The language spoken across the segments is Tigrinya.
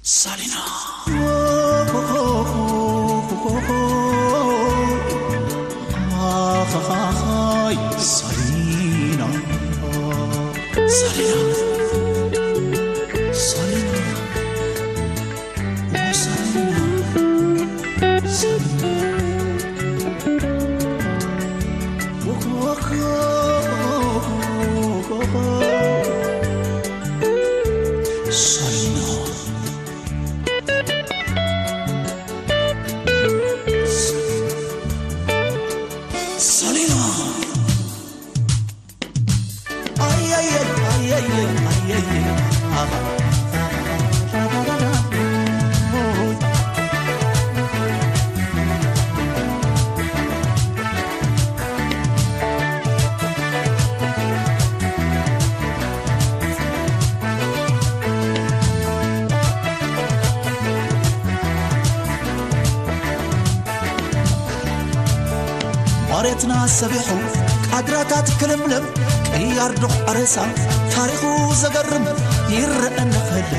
ሳሊና ሳሊና ሳሊና ሳሊና ሳሊና ሳሊና ሳሊና መሬትና ሰቢሑ ቃድራታት ክልምልም ቅያር ድቕ ሬሳ ታሪኹ ዘገርም ይረአ ንኽእል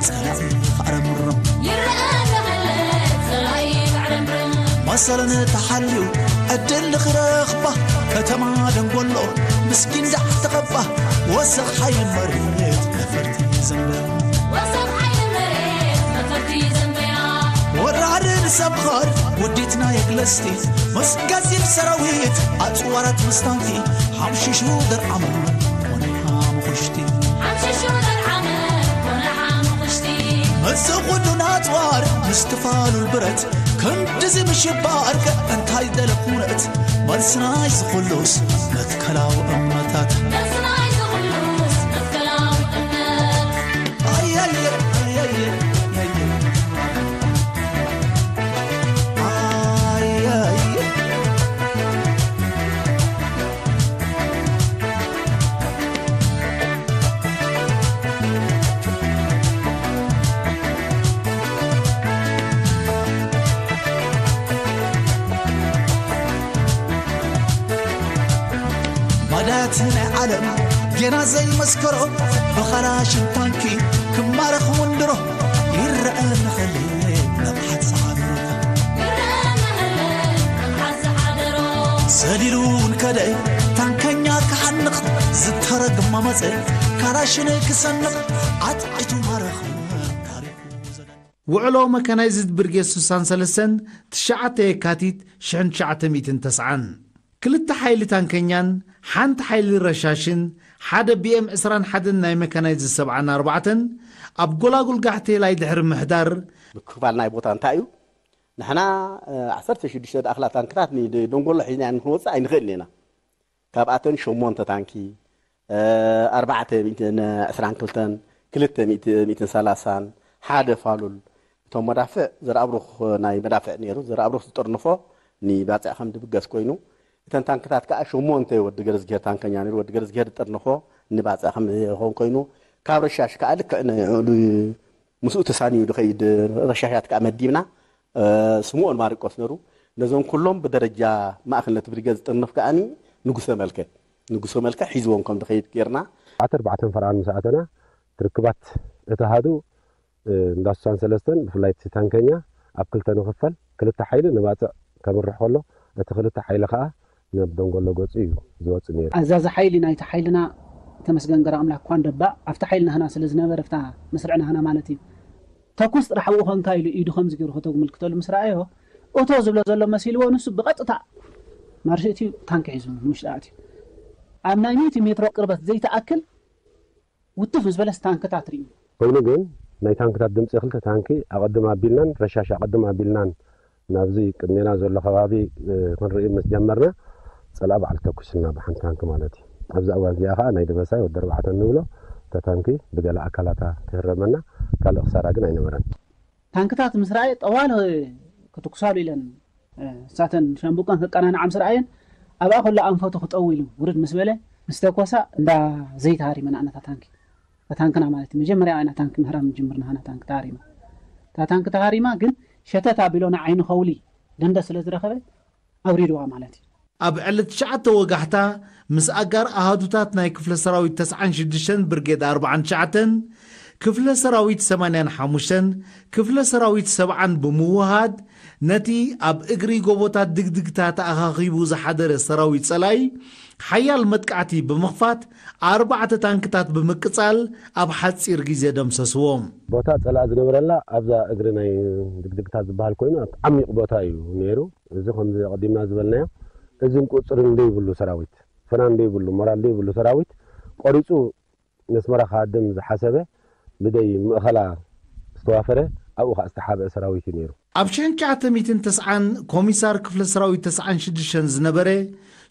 ጸላኢ ክዕረምርም ይረአ ንኽእል ጸላኢ ክዕረምርም መሰልን ተሓልዩ ዕድል ንኽረኽባ ከተማ ደንጎሎ ምስኪን ዳዕ ተኸባ ወሰኽ ሓይሊ መሬት ነፈርቲ ዘንበ ወሰኽ ሓይሊ መሬት ነፈርቲ ዘንበያ ወራርን ሰብኻር ውዲትና የግለስቲ ምስ ገዚፍ ሰራዊት ኣጽዋራት ምስ ታንኪ ሓምሽሹ ደርዓመ ኮነ ሓሙኽሽቲ ሓምሽሹ ደርዓመ ኮነ ሓሙኽሽቲ እዚ ኩሉ ናጽዋር ምስትፋሉል ብረት ክንድዚ ምሽባር ከ እንታይ ደለ ኩነት መልስናይ ዝኹሉስ መትከላዊ እምነታት መልስናይ ዝኹሉስ መትከላዊ እምነት ኣየየ ኣየየ ኣየየ ኣየየ ባዳት ናይ ዓለም ጌና ዘይመስከሮ ብኻላሽን ታንኪ ክማረኽ ወንድሮ ይረአ ንኽእል ነብሓት ዝሓደሮ ሰዲዱ እንከደ ታንከኛ ክሓንቕ ዝተረግማ መጸ ካላሽን ክሰንቕ ኣትዒቱ ማረኽ ታሪኹ ዘደ ውዕሎ መካናይዝድ ብርጌድ ስሳን ሰለስተን ትሽዓተ የካቲት ሽሕን ትሽዓተ ሚእትን ተስዓን ክልተ ሓይሊ ታንከኛን ሓንቲ ሓይሊ ረሻሽን ሓደ ቢኤም ዕስራን ሓደን ናይ መካናይዝድ ሰብዓን ኣርባዕተን ኣብ ጎላጉል ጋሕቴላይ ድሕሪ ምሕዳር ምክፋል ናይ ቦታ እንታይ እዩ? ንሕና ዓሰርተ ሽዱሽተ ዝኣኽላ ታንክታት ንደንጎሎ ሒዝና ንክንወፅእ ኣይንኽእልን ኢና። ካብኣተን ሸሞንተ ታንኪ፣ ኣርባዕተ ሚእትን ዕስራን ክልተን፣ ክልተ ሚእትን ሰላሳን፣ ሓደ ፋሉል። እቶም መዳፍዕ ዘርኣብሩኽ ናይ መዳፍዕ ነይሩ። ዘርኣብሩኽ ዝጥርንፎ ንባፅዕ ከም ድብገስ ኮይኑ፣ እተን ታንክታት ከዓ ሸሞንተ ወዲ ገረዝግሄር ታንከኛ ነይሩ። ወዲ ገረዝግሄር ዝጥርንፎ ንባፅዕ ከም ዝኸውን ኮይኑ፣ ካብ ረሻሽ ከዓ ልክዕ ንዕሉ ምስኡ ተሳንዩ ዝኸይድ ረሻሻት ከዓ መዲብና። ስምኦን ማርቆስ ነሩ። ነዞም ኩሎም ብደረጃ ማእኸል ነቲ ብሪገድ ዝጥርንፍ ከዓኒ ንጉሰ መልከ ንጉሰ መልከ ሒዝዎም ከም ዝኸይድ ጌርና። ኣተ ኣርባዕተን ፈርቓን ምስ ኣተና ትርክባት እቲ ሃዱ እንዳ ሱሳን ሰለስተን ብፍላይ እቲ ታንከኛ ኣብ ክልተ ንኽፈል ክልተ ሓይሊ ንባፅዕ ከምርሕ ከሎ እቲ ክልተ ሓይሊ ከዓ ናብ ደንጎሎ ገፁ እዩ ዝወፅእ ነይሩ። ኣዛዚ ሓይሊ ናይቲ ሓይልና ተመስገን ገረኣምላክ ኳንደባ ኣብቲ ሓይሊ ናህና ስለ ዝነበረ ኣብታ መስርዕ ናህና ማለት እዩ ተኩስ ጥራሕ ኣብኡ ኾንካ ኢሉ ኢዱ ከምዚ ገይሩ ከተጉምልክተሉ ምስ ረኣዮ እቶ ዝብሎ ዘሎ መሲልዎ ንሱ ብቐጥታ ማርሽ እትዩ ታንኪ ሒዙ ንውሽጢ ኣትዩ ኣብ ናይ ሚእቲ ሜትሮ ቅርበት ዘይተኣክል ውትፍ ዝበለስ ታንክታት ርእዩ። ኮይኑ ግን ናይ ታንክታት ድምፂ ክልተ ታንኪ ኣቐድም ኣቢልናን ረሻሽ ኣቐድም ኣቢልናን ናብዚ ቅድሜና ዘሎ ከባቢ ክንርኢ ምስ ጀመርና ፀላእ በዓል ተኩስና ብሓንቲ ታንኪ ማለት እዩ። ኣብዛ እዋን እዚኣ ከዓ ናይ ደበሳይ ወዲ ኣርባዕተ ንብሎ እታ ታንኪ ብገለ ኣካላታ ክህረመና ካልእ ክሳራ ግን ኣይነበረን። ታንክታት ምስ ረኣየ ጠዋል ክትኩሳሉ ኢለን እሳተን ሻምቡቀን ከቀናንዓ ምስ ረኣየን ኣብኣ ከሎ ኣንፈቱ ክጠው ኢሉ ውርድ ምስ በለ ምስ ተኮሳ እንዳ ዘይተሃሪመ ንኣነታ ታንኪ ታንክና ማለት እዩ። መጀመርያ ኢና ታንኪ ምህራም ንጅምር ንሃና ታንኪ ተሃሪማ። እታ ታንኪ ተሃሪማ ግን ሸተት ኣቢሎ ንዓይኒ ከውሊ ደንደ ስለ ዝረኸበ ኣውሪድዋ ማለት እዩ። ኣብ ዕለት ትሽዓተ ወጋሕታ ምስ ኣጋር ኣሃዱታት ናይ ክፍለ ሰራዊት ተስዓን ሽዱሽተን ብርጌድ ኣርባዓን ትሽዓተን ክፍለ ሰራዊት ሰማንያን ሓሙሽተን ክፍለ ሰራዊት ሰብዓን ብምውሃድ፣ ነቲ ኣብ እግሪ ጎቦታት ድግድግታ ተኣኻኺቡ ዝሓደረ ሰራዊት ጸላኢ ሓያል መጥቃዕቲ ብምኽፋት፣ ኣርባዕተ ታንክታት ብምቅጻል ኣብ ሓጺር ግዜ ደምሰስዎ። ቦታ ጸላኢ ዝነበረላ ኣብዛ እግሪ ናይ ድግድግታ ዝበሃል ኮይኑ፣ ኣብ ዓሚቕ ቦታ እዩ ነይሩ። እዚ ከምዚ ኣቐዲምና ዝበልናዮ፣ እዝን ቁጽርን ዘይብሉ ሰራዊት፣ ፍናን ዘይብሉ፣ ሞራል ዘይብሉ ሰራዊት ቆሪጹ ነስመራ ክሃድም ዝሓሰበ፣ ብደይ ምእኸላ ዝተዋፈረ፣ ኣብኡ ኸኣ ዝተሓብአ ሰራዊት እዩ ነይሩ። ኣብ ሽሕን ትሽዓተ ሚእትን ተስዓን ኮሚሳር ክፍለ ሰራዊት ተስዓን ሽዱሽተን ዝነበረ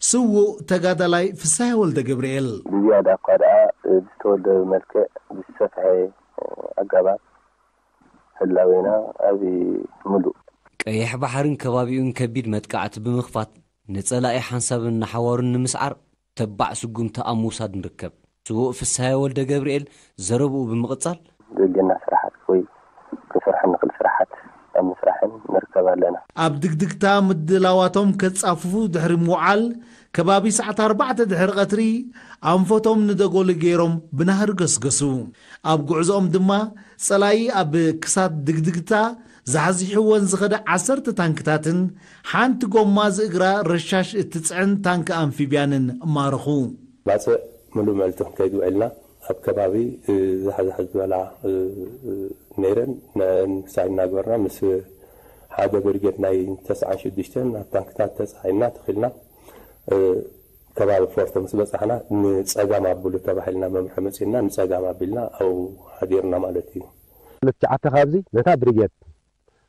ስዉእ ተጋዳላይ ፍስሃ ወልደ ገብርኤል። ብዝያዳ እኳ ደኣ ብዝተወደበ መልክዕ ብዝሰፍሐ ኣገባብ ህላዌና ኣብ ምሉእ ቀይሕ ባሕርን ከባቢኡን ከቢድ መጥቃዕቲ ብምኽፋት፣ ንጸላኢ ሓንሳብን ንሓዋሩን ንምስዓር ተባዕ ስጉምቲ ኣብ ምውሳድ ንርከብ። ስዉእ ፍስሃየ ወልደ ገብርኤል ዘረብኡ ብምቕጻል፣ ዘገና ስራሓት ወይ ክንሰርሖ ንኽእል ስራሓት ኣብ ምስራሕን ንርከብ ኣለና። ኣብ ድግድግታ ምድላዋቶም ከጻፍፉ ድሕሪ ምውዓል፣ ከባቢ ሰዓት ኣርባዕተ ድሕሪ ቀትሪ ኣንፈቶም ንደጎሊ ገይሮም ብናህሪ ገስገሱ። ኣብ ጉዕዞኦም ድማ ጸላኢ ኣብ ክሳድ ድግድግታ ዛሕዚሕወን ዝኸደ ዓሰርተ ታንክታትን ሓንቲ ጎማ ዝእግራ ረሻሽ እትጽዕን ታንኪ ኣምፊብያንን ማረኹ። ባጽዕ ምሉእ መዓልቲ ክንከይድ ውዒልና። ኣብ ከባቢ፣ እ፣ ዛሕዛሕ ዝበላ፣ እ፣ እ፣ ነይረን። ንዕን ክሳይ እናግበርና ምስ ሓደ ብርጌድ ናይ ተስዓን ሽዱሽተን ኣብ ታንክታት ተጻዒንና ተኺልና፣ እ፣ ከባቢ ፎርቶ ምስ በጻሕና፣ ንጸጋም ኣብሉ ተባሂልና መምርሒ መጺእና፣ ንጸጋም ኣቢልና ኣብኡ ሓዲርና ማለት እዩ። ክልተ ትሽዓተ ካብዚ ነታ ብሪጌድ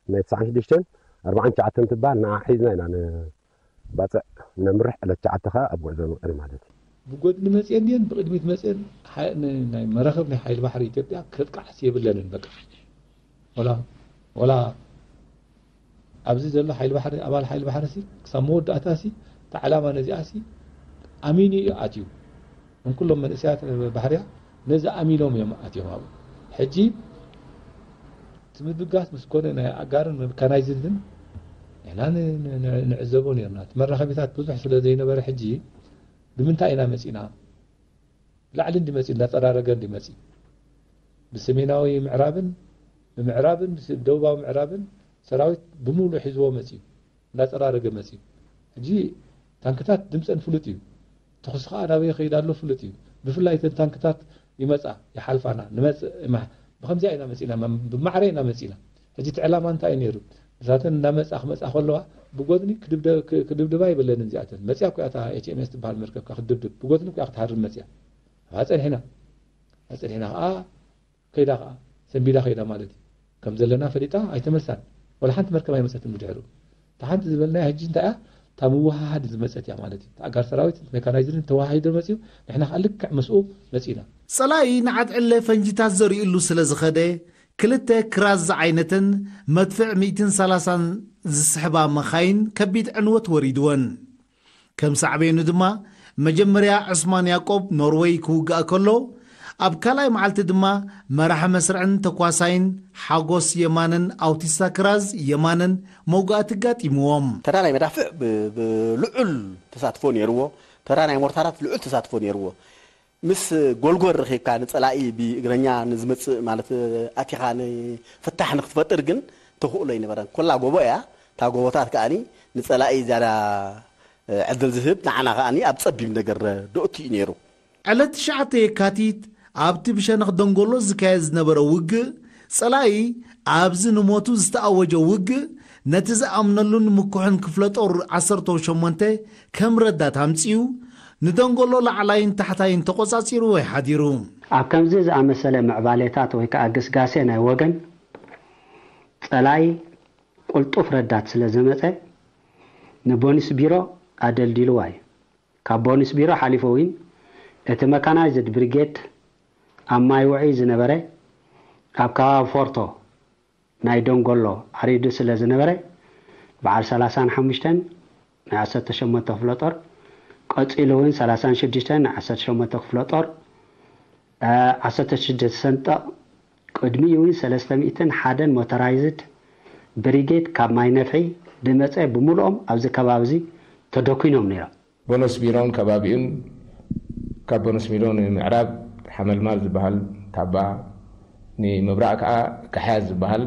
ናይ ተስዓን ሽዱሽተን ኣርባዓን ትሽዓተን ትበሃል፣ ንዓ ሒዝና ኢና ንባጽዕ ነምርሕ። ዕለት ትሽዓተ ኸኣ ኣብ ጉዕዞ ንውዕል ማለት እዩ። ብጎድኒ መጽየን ድየን ብቕድሚት መጽየን፣ ሓ-፣ ን-፣ ናይ መራኽብ ናይ ሓይሊ ባሕሪ ኢትዮጵያ ከጥቅዓስ የብለንን። በቃ፣ ወላ፣ ወላ ኣብዚ ዘሎ ሓይሊ ባሕሪ፣ ኣባል ሓይሊ ባሕሪ ሲ፣ ክሳብ መወዳእታ ሲ፣ እታ ዕላማ ነዚኣ ሲ፣ ኣሚኑ እዩ ኣትዩ። እም ኩሎም መንእሰያት ባሕርያ ነዚ ኣሚኖም እዮም ኣትዮም ኣብኡ። ሕጂ እቲ ምብጋስ ምስ ኮነ፣ ናይ ኣጋርን መካናይዝድን ንሕና ን-፣ ን-፣ ን-፣ ንዕዘቦ ነርና። እቲ መራኸቢታት ብዙሕ ስለ ዘይነበረ፣ ሕጂ ብምንታይ ኢና መጺና? ብላዕሊ እንዲ መጺ፣ እንዳጸራረገ እንዲ መጺ። ብሰሜናዊ ምዕራብን፣ ብምዕራብን፣ ብስ-፣ ደቡባዊ ምዕራብን ሰራዊት ብምሉእ ሒዝዎ መጺኡ። እንዳጸራረገ መጺኡ። ሕጂ ታንክታት ድምጸን ፍሉጥ እዩ። ተኹሲ ኸኣ ናበይ ይኸይድ ኣሎ ፍሉጥ እዩ። ብፍላይ እተን ታንክታት ይመጻ፣ ይሓልፋና፣ ንመጽእ፣ ይመ-፣ ብኸምዚኣ ኢና መጺእና፣ መ-፣ ብማዕረ ኢና መጺእና። ሕጂ እቲ ዕላማ እንታይ እዩ ነይሩ? ንሳተን እናመጻ ክመጻ ከለዋ፣ ብጎድኒ ክድብደ-፣ ክ-፣ ክድብድባ ይብለንን እዚኣተን። መጺኣ እኮ እያ እታ ኤች ኤም ኤስ ትበሃል መርከብ ክትድብድብ። ብጎድኒ እኮ እያ ክትሃርም መጺኣ። ኣብኣ ጸኒሕና። ኣብኣ ጸኒሕና ኸኣ ከይዳ ኸዓ፣ ሰንቢዳ ከይዳ ማለት እዩ። ከም ዘለና ፈሊጣ ኣይተመልሳን። ወላ ሓንቲ መርከብ ኣይመጸትን ብድሕሩ። እታ ሓንቲ ዝበልናያ ሕጂ እንታይ እያ? እታ ምውሃሃድ ዝመጸት እያ ማለት እዩ። እታ ኣጋር ሰራዊት ሜካናይዝድን ተወሃሂዱ መጺኡ፣ ንሕና ኸዓ ልክዕ ምስኡ መጺእና። ጸላኢ ንዓድ ዕለ ፈንጂታት ዘሪእሉ ስለ ዝኸደ፣ ክልተ ክራዝ ዝዓይነተን መድፍዕ ሚእትን ሰላሳን ዝስሕባ መኻይን ከቢድ ዕንወት ወሪድወን። ከም ሳዕቤኑ ድማ፣ መጀመርያ ዕስማን ያቆብ ኖርወይ ክውጋእ ከሎ፣ ኣብ ካልኣይ መዓልቲ ድማ መራሒ መስርዕን ተኳሳይን ሓጎስ የማነን ኣውቲስታ ክራዝ የማነን መውጋእቲ ኣጋጢምዎም። ተራ ናይ መዳፍዕ ብ-፣ ብልዑል ተሳትፎ ነይርዎ። ተራ ናይ ሞርታራት ልዑል ተሳትፎ ነይርዎ። ምስ ጎልጎል ረኺብካ ንጸላኢ ብእግረኛ ንዝመጽእ ማለት ኣቲኻ ንፍታሕ ንክትፈጥር ግን ተኽእሎ ኣይነበረን። ኮላ ጎቦ እያ። እታ ጎቦታት ከኣኒ ንጸላኢ ዝያዳ ዕድል ዝህብ፣ ንዓና ከኣኒ ኣብ ጸቢብ ነገር ደእቱ እዩ ነይሩ። ዕለት ትሽዓተ የካቲት ኣብቲ ብሸነኽ ደንጎሎ ዝካየድ ዝነበረ ውግእ፣ ጸላኢ ኣብዚ ንሞቱ ዝተኣወጀ ውግእ፣ ነቲ ዝኣምነሉን ምኩሕን ክፍለ ጦር ዓሰርተ ሸሞንተ ከም ረዳት ኣምጺኡ፣ ንደንጎሎ ላዕላይን ታሕታይን ተቖጻጺርዎ እዩ ሓዲሩ። ኣብ ከምዚ ዝኣመሰለ ምዕባሌታት ወይ ከኣ ግስጋሴ ናይ ወገን፣ ጸላኢ ቅልጡፍ ረዳት ስለ ዝመጸ፣ ንቦኒስ ቢሮ ኣደልዲልዋ እዩ። ካብ ቦኒስ ቢሮ ሓሊፉ እውን፣ እቲ መካናይዝድ ብሪጌድ ኣብ ማይ ውዑይ ዝነበረ፣ ኣብ ከባቢ ፎርቶ ናይ ደንጎሎ ዓሪዱ ስለ ዝነበረ፣ በዓል ሰላሳን ሓሙሽተን ናይ ዓሰርተ ሸሞንተ ክፍለ ጦር፣ ቀጺሉ እውን ሰላሳን ሽዱሽተን ናይ ዓሰርተ ሸሞንተ ክፍለ ጦር፣ እ፣ ዓሰርተ ሽዱሽተ ሰንጠቕ፣ ቅድሚኡ እውን ሰለስተ ሚእትን ሓደን ሞተራይዝድ ብሪጌድ ካብ ማይ ነፍሒ ዝመጸ ብምልኦም ኣብዚ ከባቢ እዚ ተደኲኖም ነይሮም። ቦኖስ ቢሮን ከባቢኡን፣ ካብ ቦኖስ ቢሮ ንምዕራብ ሓመልማል ዝበሃል ታባ፣ ንምብራቕ ከዓ ካሕያ ዝበሃል።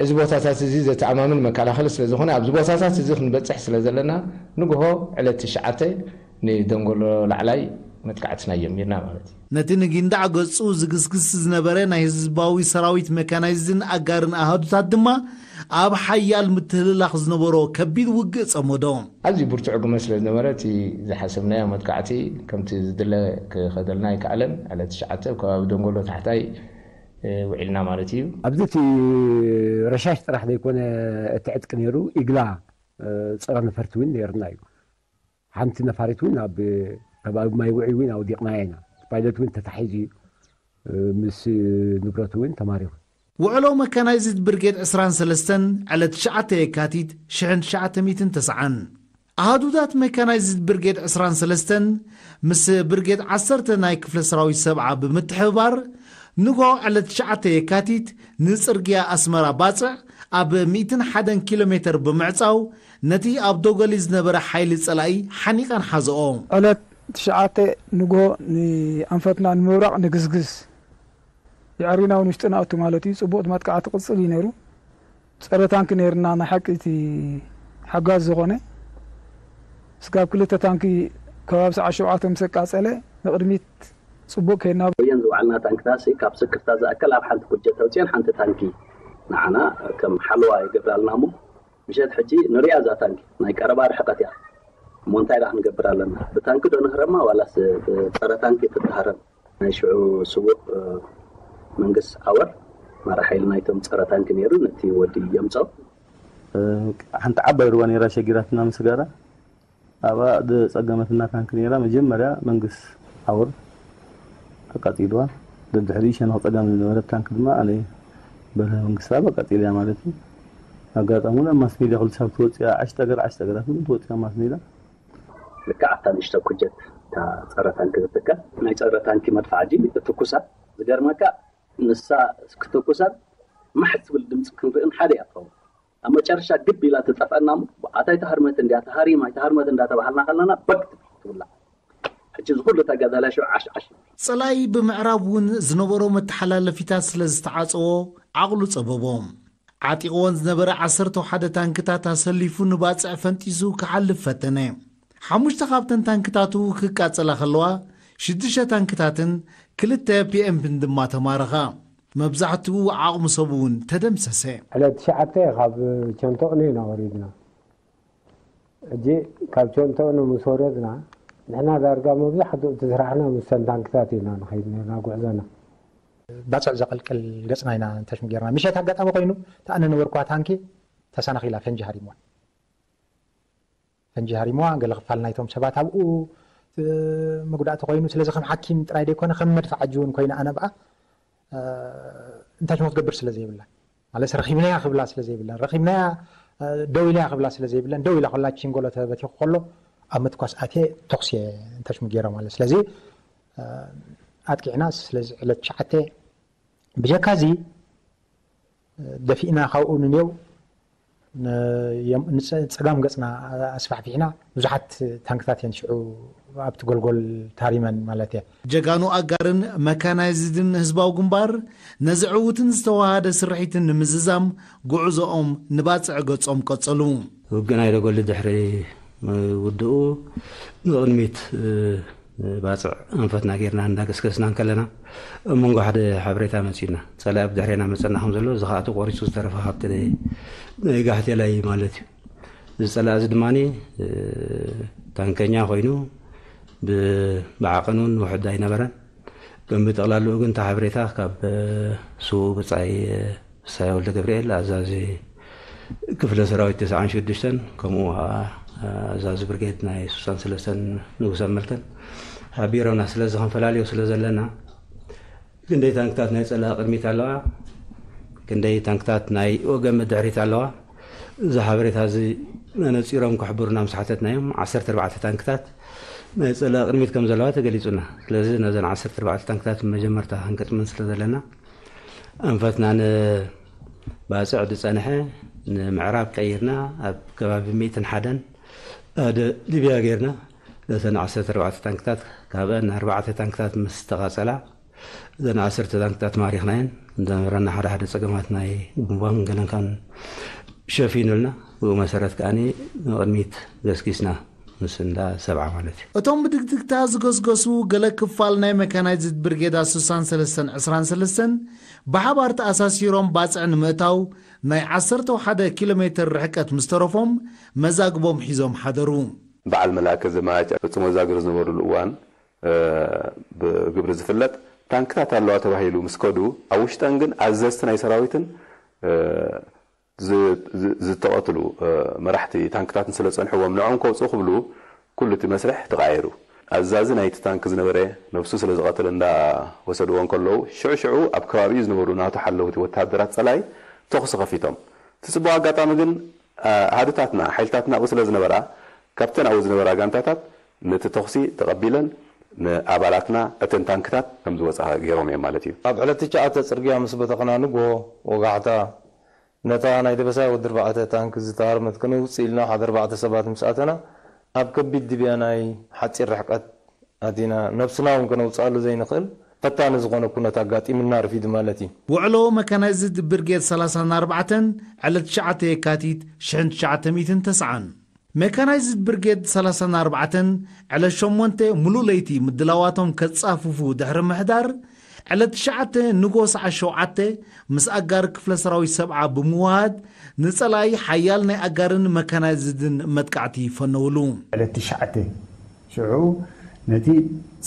እዚ ቦታታት እዚ ዘተኣማምን መከላኸሊ ስለ ዝኾነ ኣብዚ ቦታታት እዚ ክንበፅሕ ስለ ዘለና ንግሆ ዕለት ትሽዓተ ንደንጎሎ ላዕላይ መጥቃዕትና ጀሚርና ማለት እዩ። ነቲ ንጊንዳዕ ገጹ ዝግስግስ ዝነበረ ናይ ህዝባዊ ሰራዊት መካናይዝድን ኣጋርን ኣሃዱታት ድማ ኣብ ሓያል ምትህልላኽ ዝነበሮ ከቢድ ውግእ ጸመዶ። ኣዝዩ ብርቱዕ ዕጉመ ስለ ዝነበረ እቲ ዝሓሰብናዮ መጥቃዕቲ ከምቲ ዝድለ ክኸደልና ኣይከኣለን። ዕለት ትሽዓተ ኣብ ከባቢ ደንጎሎ ታሕታይ ውዒልና ማለት እዩ። ኣብዚ እቲ ረሻሽ ጥራሕ ዘይኮነ እቲ ዕጥቂ ነይሩ፣ ኢግላ ጸረ ነፈርቲ እውን ነይርና እዩ። ሓንቲ ነፋሪት እውን ኣብ ከባቢ ማይ ውዒ እውን ኣውዲቕናያ ኢና። ፓይለት እውን ተታሒዙ እዩ፣ ምስ ንብረቱ እውን ተማሪኹ። ውዕሎ መካናይዝድ ብርጌድ ዕስራን ሰለስተን ዕለት ትሽዓተ የካቲት ሽሕን ትሽዓተ ሚእትን ተስዓን። ኣሃዱታት መካናይዝድ ብርጌድ ዕስራን ሰለስተን ምስ ብርጌድ ዓሰርተ ናይ ክፍለ ሰራዊት ሰብዓ ብምትሕብባር ንጎ ዕለት ትሽዓተ የካቲት ንጽርግያ ኣስመራ ባጽዕ ኣብ ሚእትን ሓደን ኪሎ ሜተር ብምዕጻው ነቲ ኣብ ዶገሊ ዝነበረ ሓይሊ ጸላኢ ሓኒቓን ሓዘኦ። ዕለት ትሽዓተ ንጎ ንኣንፈትና ንምብራቕ ንግስግስ። የዕሪና እውን ውሽጥና ኣቱ ማለት እዩ። ጽቡቕ መጥቃዕቲ ቅጽል እዩ ነይሩ። ጸረ ታንኪ ነይርና ናይ ሓቂ እቲ ሓጋዝ ዝኾነ። ስጋብ ክልተ ታንኪ ከባቢ ሰዓት ሸውዓተ ምስ ኣቃጸለ ንቕድሚት ጽቡቕ ከይድና። ወየን ዝወዓልና ታንክታሲ ካብ ስክፍታ ዝኣክል ኣብ ሓንቲ ኩጀት ተውፅየን ሓንቲ ታንኪ ንዓና ከም ሓለዋ ይገብራልና እሞ ምሸት ሕጂ ንሪኣ እዛ ታንኪ ናይ ቀረባ ርሕቀት እያ እሞ እንታይ ደኣ ክንገብር ኣለና? ብታንኪ ዶ ንህረማ ዋላስ ብጸረ ታንኪ ትተሃረም? ናይ ሽዑ ስዉእ መንግስ ኣወር ማራ ሓይሊ ናይቶም ጸረ ታንኪ ነይሩ ነቲ ወዲ የምፀው። ሓንቲ ዓባይ ሩባ ነይራ ሸጊራትና ምስጋራ ኣብኣ ዝጸገመትና ታንኪ ነይራ። መጀመርያ መንግስ ኣወር ኣቃጺልዋ። ደድሕሪ ሸነኽ ጸጋም ዝነበረት ታንኪ ድማ ኣነ በርሀ መንግስታብ ኣቃጺልያ ማለት እዩ። ኣጋጣሚ እውን ኣብ ማስ ሜድያ ክልተ ሳብ ትወፅያ ዓሽ ጠገር ዓሽ ጠገራት እውን ትወፅያ ማስ ሜድያ። ልክዕ ኣብታ ንእሽቶ ኩጀት እታ ጸረ ታንኪ ዝትከል ናይ ጸረ ታንኪ መድፍዓ ጂ ትኩሳ ዝገርመካ ንሳ ክትኩሰን ማሕ ትብል ድምፂ ክንርእን ሓደ እያ ትኸውን። ኣብ መጨረሻ ግብ ኢላ ትጠፍአና እሞ ኣታ ኣይተሃርመት እንድያ ተሃሪማ ኣይተሃርመት እንዳተባሃልና ከለና በግ ትብል ትብላ። ሕጂ ዝኩሉ ተጋዳላይ ሽዑ ዓሽ ዓሽ ይብል። ጸላኢ ብምዕራብ እውን ዝነበሮ መተሓላለፊታት ስለ ዝተዓጸዎ ዓቕሉ ጸበቦ። ዓጢቕወን ዝነበረ ዓሰርተ ሓደ ታንክታት ኣሰሊፉ ንባጽዕ ፈንጢሱ ክሓልፍ ፈተነ። ሓሙሽተ ካብተን ታንክታቱ ክቃጸላ ከለዋ ሽዱሽተ ታንክታትን ክልተ ፒኤምፒን ድማ ተማረኻ። መብዛሕትኡ ዓቕሚ ሰቡ እውን ተደምሰሰ። ዕለት ትሽዓተ ካብ ቸንቶቕኖ ኢና ወሪድና። ሕጂ ካብ ቸንቶቕኖ ምስ ወረድና ንሕና ዳርጋ መብዛሕትኡ እቲ ስራሕና ምስ ሰን ታንክታት ኢና ንኸይድ ነርና ጉዕዞና። ባጽዕ ዘቐልቅል ገጽና ኢና እንተሽሙ ጌርና። ምሸት ኣጋጣሚ ኮይኑ እታ ኣነ ነበርኳ ታንኪ ተሰናኺላ ፈንጂ ሃሪምዋ። ፈንጂ ሃሪምዋ፣ ገለ ክፋል ናይቶም ሰባት ኣብኡ፣ እ፣ መጉዳእቲ ኮይኑ፣ ስለዚ ከም ሓኪም ጥራይ ደይኮነ ከም መድፍዓጂ እውን ኮይነ ኣነ ብኣ፣ እ፣ እንታይ ሽሞ ክትገብር ስለ ዘይብላ። ማለት ረኺብናያ ክብላ ስለ ዘይብለን፣ ረኺብናያ፣ እ፣ ደው ኢላያ ክብላ ስለ ዘይብለን፣ ደው ኢላ ከላ ቺንጎሎ ተበቲኹ ከሎ ኣብ ምትኳስ ኣትየ ተኹሲ እየ እንታይ ሽሙ ገይረ ማለት። ስለዚ፣ እ፣ ኣጥቂዕና፣ ስለዚ ዕለት ትሽዓተ ብጀካ እዚ፣ እ፣ ደፊእና ካብኡ ንኔው ን-፣ የም-፣ ንጸ-፣ ጸጋም ገጽና ኣስፋሕፊሕና ብዙሓት ታንክታት እየን ሽዑ ኣብቲ ጎልጎል ታሪመን ማለት እየ። ጀጋኑ ኣጋርን መካናይዝድን ህዝባዊ ግንባር ነዚ ዕዉትን ዝተዋሃደ ስርሒትን ንምዝዛም ጉዕዞኦም ንባጽዕ ገጾም ቀጸሉ። ውግእ ናይ ደጎሊ ድሕሪ ምውድኡ ንቕድሚት፣ እ፣ ባጽዕ ኣንፈትና ጌርና እንዳገስገስና እንከለና ኣብ መንጎ ሓደ ሓበሬታ መጺኡና። ጸላኢ ኣብ ድሕሬና መጸና ከም ዘሎ፣ እዚ ከኣ እቲ ቆሪጹ ዝተረፈ ካብቲ ናይ፣ ናይ ጋሕቴላይ ማለት እዩ። እዚ ጸላኢ እዚ ድማኒ፣ እ፣ ታንከኛ ኮይኑ ብ-፣ ብዓቐን እውን ውሑድ ኣይነበረን። ግን ብጠቕላላኡ ግን እቲ ሓበሬታ ካብ፣ እ፣ ስዉእ ብጻይ፣ እ፣ ሳያ ወልደ ገብርኤል ኣዛዚ ክፍለ ሰራዊት ተስዓን ሽዱሽተን ከምኡ ከዓ ኣዛዚ ብርጌድ ናይ ስሳን ሰለስተን ንጉሰ መልከን ሓቢሮምና። ስለዚ ክንፈላልዮ ስለ ዘለና ክንደይ ታንክታት ናይ ጸላኢ ቅድሚት ኣለዋ፣ ክንደይ ታንክታት ናይ ወገን ድሕሪት ኣለዋ፣ እዚ ሓበሬታ እዚ ነነጺሮም ክሕብሩና ምስ ሓተትናዮም ዓሰርተ ኣርባዕተ ታንክታት ናይ ጸላኢ ቅድሚት ከም ዘለዋ ተገሊጹና። ስለዚ ነዘን ዓሰርተ ኣርባዕተ ታንክታት መጀመርታ ክንገጥመን ስለ ዘለና ኣንፈትና ንባጽዕ ዝጸንሐ ንምዕራብ ቀይርና ኣብ ከባቢ ሚእትን ሓደን ኣደ ሊብያ ጌርና ነተን ዓሰርተ ኣርባዕተ ታንክታት ካብአን ኣርባዕተ ታንክታት ምስ ተቓጸላ እዘን ዓሰርተ ታንክታት ማሪኽናየን። ዝነበረና ሓደ ሓደ ጸገማት ናይ ቡምባን ገለን ካን ሸፊኑልና፣ ብኡ መሰረት ከኣ ንቕድሚት ገስጊስና ምስ እንዳ ሰብዓ ማለት እዩ። እቶም ብድግድግታ ዝገስገሱ ገለ ክፋል ናይ መካናይዝድ ብርጌዳ ስሳን ሰለስተን ዕስራን ሰለስተን ብሓባር ተኣሳሲሮም ባጽዕ ንምእታው ናይ ዓሰርተ ሓደ ኪሎ ሜትር ርሕቀት ምስ ተረፎም መዛግቦም ሒዞም ሓደሩ። በዓል መላከ ዘማች ፈጽሞ ዛግር ዝነበሩሉ እዋን ብግብሪ ዝፍለጥ ታንክታት ኣለዋ ተባሂሉ ምስ ከዱ፣ ኣብ ውሽጠን ግን ኣዘዝቲ ናይ ሰራዊትን ዝተቐትሉ መራሕቲ ታንክታትን ስለ ጸንሕዎም፣ ንዕኦም ከውጽኡ ክብሉ ኩሉ እቲ መስርሕ ተቓየሩ። ኣዛዚ ናይቲ ታንክ ዝነበረ ነብሱ ስለ ዝቐተለ እንዳወሰድዎ እንከለዉ፣ ሽዑ ሽዑ ኣብ ከባቢኡ ዝነበሩ ናቱ ሓለውቲ ወተሃደራት ጸላኢ ተኹሲ ከፊቶም። እቲ ጽቡቕ ኣጋጣሚ ግን፣ ኣሃዱታትና፣ ሓይልታትና ኣብኡ ስለ ዝነበራ፣ ካብተን ኣብኡ ዝነበራ ጋንታታት ነቲ ተኹሲ ተቐቢለን ንኣባላትና እተን ታንክታት ከም ዝወጽኣ ገይሮም እዮም ማለት እዩ። ኣብ ዕለት ትሽዓተ ጽርግያ ምስ በተኽና ንግሆ ወጋሕታ ነታ ናይ ደበሳይ ወዲ ኣርባዕተ ታንክ ዝተሃርመት ክንውጽእ ኢልና ሓደ ኣርባዕተ ሰባት ምስ ኣተና ኣብ ከቢድ ድብያ ናይ ሓጺር ርሕቀት ኣቲና። ነብስና እውን ከነውጽኣሉ ዘይንኽእል ፈታኒ ዝኾነ ኩነት ኣጋጢምና ርፊዱ ማለት እዩ። ውዕሎ መካናይዝድ ብርጌድ ሰላሳን ኣርባዕተን ዕለት ትሽዓተ የካቲት ሽሕን ትሽዓተ ሚእትን ተስዓን። መካናይዝድ ብርጌድ ሰላሳን ኣርባዕተን ዕለት ሸሞንተ ሙሉእ ለይቲ ምድላዋቶም ከጻፍፉ ድሕሪ ምሕዳር፣ ዕለት ትሽዓተ ንግሆ ሰዓት ሸውዓተ ምስ ኣጋር ክፍለ ሰራዊት ሰብዓ ብምውሃድ ንጸላኢ ሓያል ናይ ኣጋርን መካናይዝድን መጥቃዕቲ ፈነውሉ። ዕለት ትሽዓተ ሽዑ ነቲ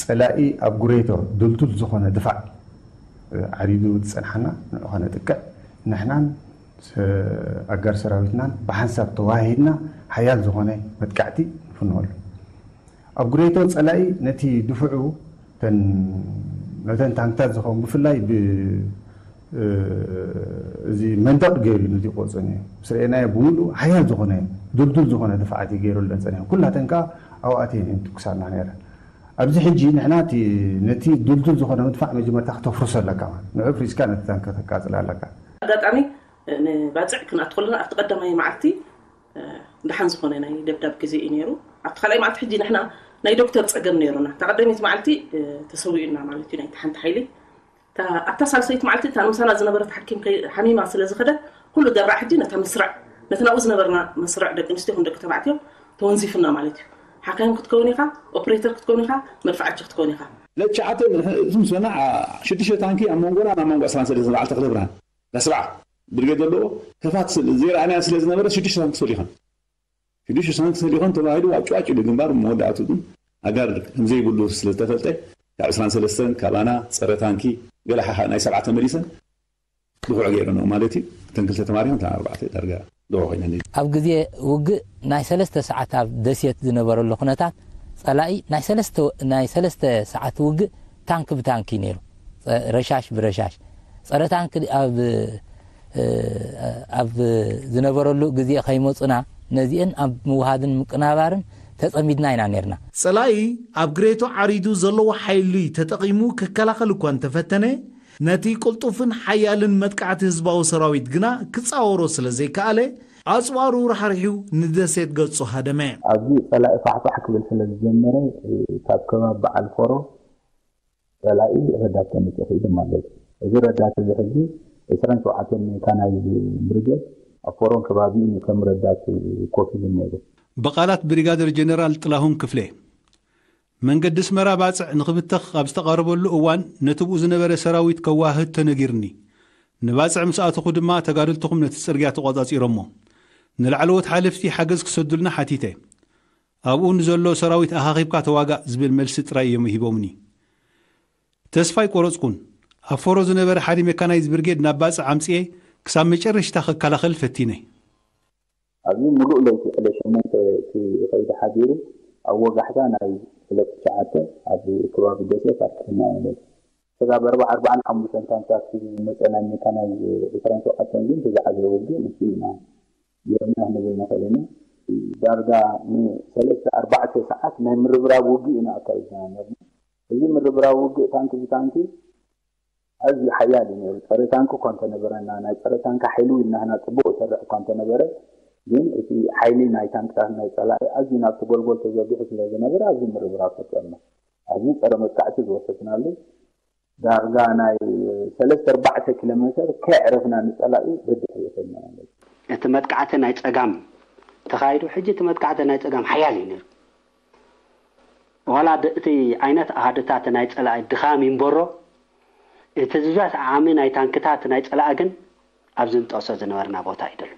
ጸላኢ ኣብ ጉሬቶ ድልዱል ዝኾነ ድፋዕ ዓሪዱ ዝጸንሓና ንዑ ከነጥቅዕ ንሕናን ኣጋር ሰራዊትናን ብሓንሳብ ተዋሂድና ሓያል ዝኾነ መጥቃዕቲ ንፍንወሉ። ኣብ ጉሬቶ ጸላኢ ነቲ ድፍዑ ተን-፣ ነተን ታንክታት ዝኸውን ብፍላይ ብ-፣ እ፣ እዚ መንደቕ ገይሩ እዩ ነቲ ቆጽን እዩ። ምስ ረኤናዮ ብምሉእ ሓያል ዝኾነ፣ ድልዱል ዝኾነ ድፋዓት እዩ ገይሩለን ጸኒሑ። ኩላተን ከኣ ኣብኣት እየን ትኩሳልና ነይረን። ኣብዚ ሕጂ ንሕና እቲ፣ ነቲ ድልዱል ዝኾነ ምድፋዕ መጀመርታ ክተፍርሶ ኣለካ ማለት። ንዑ ፍሪስካ ነቲ ታንክ ከተቃጽል ኣለካ። ኣጋጣሚ ንባጽዕ ክንኣትወልና ኣብቲ ቀዳማይ መዓልቲ፣ እ፣ ደሓን ዝኾነ ናይ ደብዳብ ግዜ እዩ ነይሩ። ኣብቲ ካልኣይ መዓልቲ ሕጂ ንሕና ናይ ዶክተር ጸገም ነይሩና። እታ ቀዳመይቲ መዓልቲ፣ እ፣ ተሰዊኡና ማለት እዩ ናይቲ ሓንቲ ሓይሊ። እታ፣ ኣብታ ሳልሰይቲ መዓልቲ እታ ምሳና ዝነበረት ሓኪም ከይ-፣ ሓሚማ ስለ ዝኸደት፣ ኩሉ ደራዕ ሕጂ ነታ መስርዕ፣ ነቲ ናብኡ ዝነበርና መስርዕ ደቂ ኣንስትዮ ይኹን ደቂ ተባዕትዮ ተወንዚፉና ማለት እዩ። ሓካይም ክትከውን ኢኻ፣ ኦፕሬተር ክትከውን ኢኻ፣ መድፍዓጂ ክትከውን ኢኻ። ዕለት ትሽዓተ እቲ ምስ በና፣ ዓ-፣ ሽዱሽተ ታንኪ ኣብ መንጎና፣ ኣብ መንጎ ዕስራን ሰለስተን በዓል ተኽለ ብርሃን፣ ዳስብዓ ብርጌድ ዘለዎ ከፋት ስለ-፣ ዘይረኣናዮ ስለ ዝነበረ ሽዱሽተ ታንኪ ሰሊኾን። ሽዱሽተ ታንኪ ሰሊኾን ተባሂሉ ዋጭ ዋጭ ኢሉ ግንባር መወዳእቱ ግን ኣጋር ከም ዘይብሉ ስለ ዝተፈልጠ ካብ ዕስራን ሰለስተን ካባና ጸረ ታንኪ ገለ ሓ-፣ ናይ ሰብዓ ተመሊሰን ድኹዕ ገይረንኦ ማለት እዩ። እተን ክልተ ተማሪኸን እተን ኣርባዕተ ዳርጋ ድኹዕ ኮይነን እዩ። ኣብ ግዜ ውግእ ናይ ሰለስተ ሰዓት ኣብ ደሴት ዝነበረሉ ኩነታት ጸላኢ ናይ ሰለስተ፣ ናይ ሰለስተ ሰዓት ውግእ ታንክ ብታንክ እዩ ነይሩ። ጸ-፣ ረሻሽ ብረሻሽ። ጸረ ታንክ ኣብ፣ እ፣ ኣብ ዝነበረሉ ግዜ ከይመጹና ነዚአን ኣብ ምውሃድን ምቅናባርን ተጸሚድና ኢና ነይርና። ጸላኢ ኣብ ግሬቶ ዓሪዱ ዘለዎ ሓይሊ ተጠቒሙ ክከላኸል እኳ እንተፈተነ፣ ነቲ ቅልጡፍን ሓያልን መጥቃዕቲ ህዝባዊ ሰራዊት ግና ክጻወሮ ስለ ዘይከኣለ፣ ኣጽዋሩ ራሕሪሑ ንደሴት ገጹ ሃደመ። ኣብዚ ጸላኢ ፋሕፋሕ ክብል ስለ ዝጀመረ፣ ካብ ከባቢ በዓል ፎሮ ጸላኢ ረዳት ከመጽእ ክኢሉ ማለት እዩ። እዚ ረዳት እዚ ሕጂ ዕስራን ሸውዓተን ሜካናይዝ ብርጌድ ኣብ ፎሮን ከባቢኡን እዩ ከም ረዳት ኮፍ ኢሉ ነይሩ። ብቓላት ብሪጋደር ጀነራል ጥላሁን ክፍሌ፣ መንገዲ ኣስመራ ባጽዕ ንኽብተኽ ኣብ ዝተቓረበሉ እዋን፣ ነቲ ብኡ ዝነበረ ሰራዊት ከዋህድ ተነጊርኒ። ንባጽዕ ምስ ኣተኹ ድማ፣ ተጋደልትኹም ነቲ ጽርግያ ተቖጻጺሮሞ። ንላዕለዎት ሓለፍቲ ሓገዝ ክሰዱልና ሓቲተ። ኣብኡ ንዘሎ ሰራዊት ኣኻኺብካ ተዋጋእ ዝብል መልሲ ጥራይ እዮም ሂቦምኒ። ተስፋ ኣይቆረጽኩን። ኣብ ፎሮ ዝነበረ ሓደ ሜካናይዝ ብርጌድ ናብ ባጽዕ ኣምጽኤ ክሳብ መጨረሽታ ክከላኸል ፈቲነ። ኣብዚ ምሉእ ለይቲ ዕለት ሸሞንተ እቲ ከይዲ ሓዲሩ፣ ኣብ ወጋሕታ ናይ ዕለት ትሽዓተ ኣብ ከባቢ ደሴት ኣጥቂዕና ማለት እዩ። ስጋብ ኣርባዓ፣ ኣርባዓን ሓሙሽተን ታንክታት ዝመጸ ናይ ሜካናይዝ ዕስራን ሸውዓተን ግን እቲ ዝዓበየ ውግእ ንሱ ኢና ጌርና ክንብል ንኽእል ኢና። ዳርጋ ንሰለስተ ኣርባዕተ ሰዓት ናይ ምርብራብ ውግእ ኢና ኣካይድና ነርና። እዚ ምርብራብ ውግእ ታንኪ ብታንኪ ኣዝዩ ሓያል እዩ ነይሩ። ጸረ ታንኪ እኳ እንተነበረና፣ ናይ ጸረ ታንኪ ሓይሊ እውን ናህና ጽቡቕ ይሰርሕ እኳ እንተነበረ፣ ግን እቲ ሓይሊ ናይ ታንክታት ናይ ጸላኢ ኣዝዩ ናብቲ ጎልጎል ተዘርጊሑ ስለ ዝነበረ፣ ኣብዚ ምርብራብ ፈጠርና። ኣብዚ ጸረ መጥቃዕቲ ዝወሰድናሉ ዳርጋ ናይ ሰለስተ ኣርባዕተ ኪሎ ሜተር ከየዕረፍና ንጸላኢ በድሕ ይኸድና ማለት እዩ። እቲ መጥቃዕቲ ናይ ጸጋም ተኻይዱ። ሕጂ እቲ መጥቃዕቲ ናይ ጸጋም ሓያል እዩ ነይሩ። ዋላ ድ- እቲ ዓይነት ኣሃዱታት ናይ ጸላኢ ድኻም ይንበሮ፣ እቲ ዝበዝሕ ዓቕሚ ናይ ታንክታት ናይ ጸላኢ ግን ኣብዚ ንጠቕሶ ዝነበርና ቦታ እዩ ዘሎ።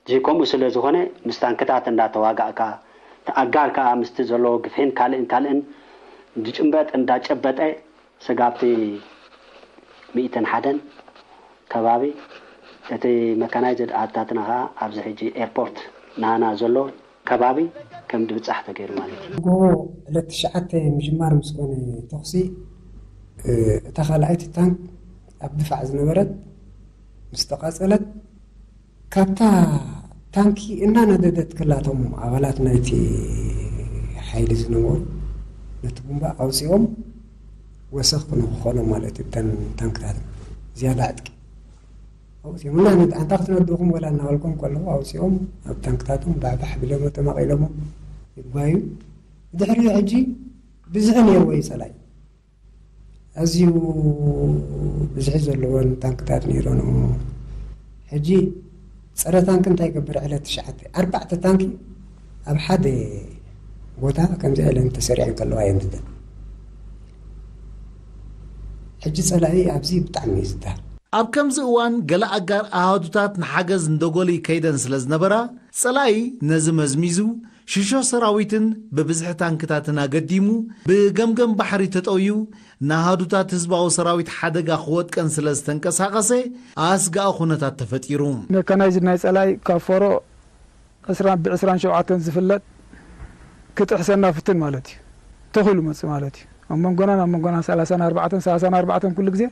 እዚ ከምኡ ስለ ዝኾነ ምስ ታንክታት እንዳተዋጋእካ፣ እቲ ኣጋር ከኣ ምስቲ ዘለዎ ግፍሒን ካልእን ካልእን ዝጭበጥ እንዳጨበጠ ስጋብቲ ሚእትን ሓደን ከባቢ እቲ መካናይዝድ ኣሃዱታትና ከኣ ኣብዚ ሕጂ ኤርፖርት ናና ዘሎ ከባቢ ከም ድብጻሕ ተገይሩ ማለት እዩ። ንግሆ ዕለት ትሽዓተ ምጅማር ምስ ኮነ ተኹሲ፣ እ፣ እታ ካልኣይቲ ታንክ ኣብ ድፋዕ ዝነበረት ምስ ተቓጸለት፣ ካብታ ታንኪ እናነደደት ከላቶም ኣባላት ናይቲ ሓይሊ ዝነበሩ ነቲ ቡምባ ኣውጺኦም ወሰኽ ንክኾኖም ማለት እዩ። እተን ታንክታት ዝያዳ ዕጥቂ ኣውጺኦም እና ነቲ ኣንታ ክትነድኹም ወላ እናበልኩም ከለዉ ኣውጺኦም ኣብ ታንክታቶም ባሕባሕ ቢሎሞ ተማቒሎሞ ይጓዩ። ብድሕሪኡ ሕጂ ብዝሒ ነይርዎ እዩ ጸላኢ። ኣዝዩ ብዝሒ ዘለዎን ታንክታት ነይሮን እሞ ሕጂ ጸረ ታንክ እንታይ ይገብር? ዕለት ትሽዓተ ኣርባዕተ ታንኪ ኣብ ሓደ ቦታ ከምዚ ኢለን ተሰሪዐን ከለዋ እየን ዝደ ሕጂ ጸላኢ ኣብዚ ብጣዕሚ እዩ ዝዳል። ኣብ ከምዚ እዋን ገለ ኣጋር ኣሃዱታት ንሓገዝ ንደጎሊ ከይደን ስለ ዝነበራ፣ ጸላኢ ነዚ መዝሚዙ ሽሾ ሰራዊትን ብብዝሒ ታንክታትን ኣገዲሙ ብገምገም ባሕሪ ተጠውዩ ንኣሃዱታት ህዝባዊ ሰራዊት ሓደጋ ክወጥቀን ስለ ዝተንቀሳቐሰ ኣስጋኢ ኩነታት ተፈጢሩ። መካናይዝድ ናይ ጸላኢ ካብ ፎሮ ዕስራ ብዕስራን ሸውዓተን ዝፍለጥ ክጥሕሰና ፍትን ማለት እዩ። ተኺሉ መጽእ ማለት እዩ። ኣብ መንጎናን ኣብ መንጎናን ሰላሳን ኣርባዕተን ሰላሳን ኣርባዕተን ኩሉ ግዜ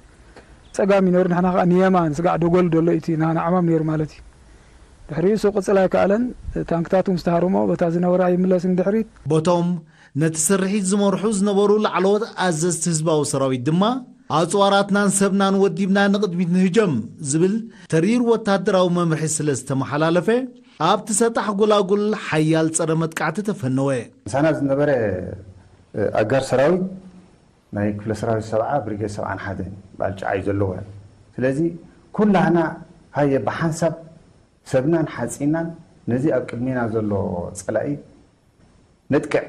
ጸጋም እዩ ነይሩ። ንሕና ከኣ ንየማን ስጋዕ ደጎል ደሎ እቲ ናና ዕማም ነይሩ ማለት እዩ። ድሕሪኡ ሱቕ ቅጽል ኣይከኣለን። ታንክታቱ ምስ ተሃርሞ በታ ዝነበራ ይምለስ ንድሕሪት። ቦቶም ነቲ ስርሒት ዝመርሑ ዝነበሩ ላዕለዎት ኣዘዝቲ ህዝባዊ ሰራዊት ድማ ኣጽዋራትናን ሰብናን ወዲብና ንቕድሚት ንህጀም ዝብል ተሪር ወታደራዊ መምርሒ ስለ ዝተመሓላለፈ ኣብቲ ሰጣሕ ጎላጉል ሓያል ጸረ መጥቃዕቲ ተፈነወ። ምሳና ዝነበረ ኣጋር ሰራዊት ናይ ክፍለ ሰራዊት ሰብዓ ብሪጌድ ሰብዓን ሓደን ባልጫ እዩ ዘለዎ። ስለዚ ኩላህና ሃየ ብሓንሳብ ሰብናን ሓፂናን ነዚ ኣብ ቅድሜና ዘሎ ጸላኢ ነጥቅዕ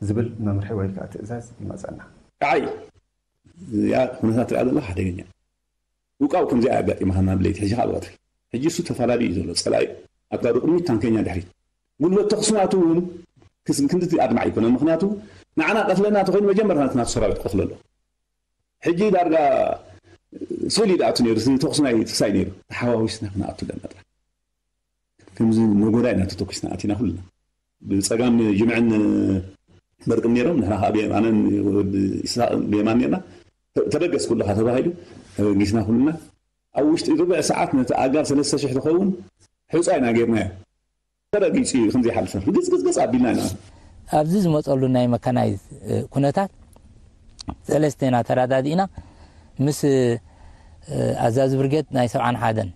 ዝብል መምርሒ ወይ ከዓ ትእዛዝ ይመፀና። ከዓይ እዚኣ ኩነታት ትሪኣ ዘለኻ ሓደገኛ ውቃው ከምዚኣ ኣጋጢማሃና ብለይቲ ሕጂ ከዓ ብቐትሪ ሕጂ እሱ ተፈላለዩ እዩ ዘሎ ጸላኢ ኣጋሩ ቅድሚት ታንከኛ ድሕሪት ጉልበት ተኽሲ ናቱ እውን ክንድቲ ኣድማዕ ኣይኮነን ምክንያቱ ንዓና ቀትለና ተኮይኑ መጀመርታ ናቱ ሰራዊት ክቐትሎ ኣሎ ሕጂ ዳርጋ ስእሊ ይኣቱ ነይሩ እቲ ተኹሲ ናይ ትሳይ ነይሩ ተሓዋዊስና ክንኣቱ ኣለና ጥራሕ ከምዚ ነጎዳ ኢና ተተኩስና ኣቲና ኩልና ብፀጋም ጅምዕን በርቅን ነይሮም ንሕና ከዓ ብየማንን ወዲ ኢስሐቅ ብየማን ነርና ተበገስ ኩልኻ ተባሂሉ ተበጊስና ኩልና ኣብ ውሽጢ ርብዕ ሰዓት ነቲ ኣጋር ሰለስተ ሽሕ ዝኸውን ሕፃ ኢና ገይርናዮ ተረጊፁ እዩ ከምዘይሓልፈ ግፅግፅግፅ ኣቢልና ኢና ኣብዚ ዝመፀሉ ናይ መካናይዝ ኩነታት ሰለስተ ኢና ተረዳዲእና ምስ ኣዛዚ ብርጌድ ናይ ሰብዓን ሓደን